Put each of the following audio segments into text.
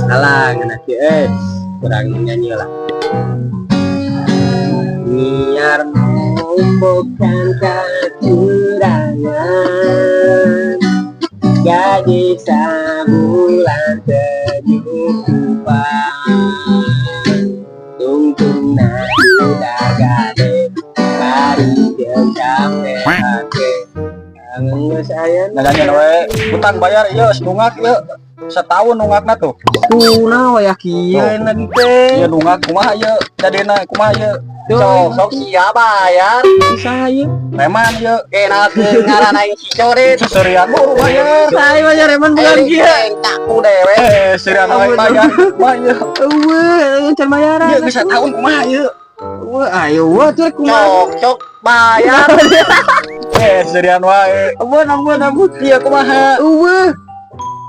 Alah, ngeunah kieu euy. Kurang nyanyi lah. Nyiar bukan kecurangan, gaji sabulan kecukupan, tungtung udah gade bari jeung capek hate geus aya. Nanya we, utang bayar ieu, nunggak ieu. Setahun nunggakna tuh. Kunaon ya kieu lagi teh? Ieu nunggak kumaha ieu? Jadina kumaha ieu? Sok sok sia bayar. Bisa ieu. Reman ieu. Kenalkeun ngaran aing si Corit. Seserian buru bayar. Saya bayar reman bulan kieu. Ku dewe. Eh, serian wae bayar. Kumaha ieu? Eueuh, can bayaran. Ieu geus setahun kumaha ieu? Eueuh, ayo wah tuh kumaha? Sok sok bayar. Eh, serian wae. Ampun, ampun, ampun. Ieu kumaha? Eueuh.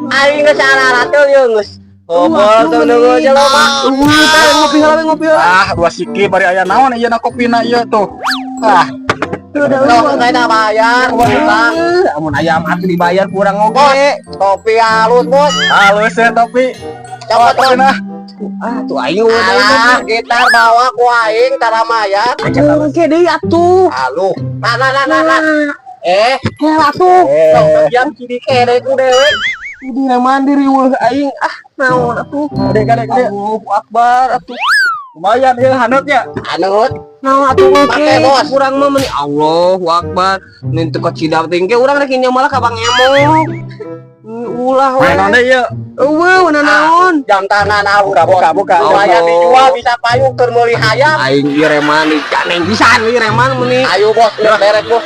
Aing geus araratul yeuh geus. Ngobrol tuh nunggu jelema. Eueuh, tah ngopi heula we, ngopi heula. Ah, dua siki bari aya naon ieu na kopina ieu tuh. Ah, Sok saya bayar. Eueuh, amun ayam atuh dibayar kurang oge. Topi halus, Bos. Halus ya topi. Copot, Bos. Nah, Ah, tuh aing eueuh. Alah, gitar bawa ku aing tara mayar. Engke deui atuh. Aluh. Nah, nah, nah, nah, nah. Eh, Heh atuh. sok jam kiri kere ku dewe. Di mandiri eueuh aing ah naon atuh. Gede, gede, gede. Allahu akbar atuh. Lumayan ya haneutnya. Anut. Naon atuh Make, engke Bos. Kurang mah meuni Allahu akbar. Nin teu kacida teh engke urang rek malah ka Bang Emok. Ulah we. Naon deui ieu? Eueuh, naon? Jam tangan halus. Buka, buka, buka. Lumayan dijual bisa payung keur meuli hayam. Aing ieu reman ganeng pisan ieu reman meuni. Ayo, Bos, geus beres, Bos.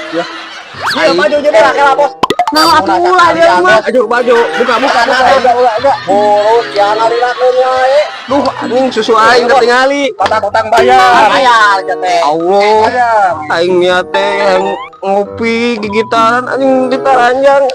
Ayo maju jadi lah kela, Bos. Naon atuh ulah dia mah. Maju, maju. Buka, buka, buka. Enggak, enggak, enggak. Burus jangan ngalilakeun wae. Duh, anjing susu aing ketingali. Utang-utang bayar. Bayar teh. Allah. Bayar. Aing niat teh yang ngopi gigitaran anjing ditaranjang.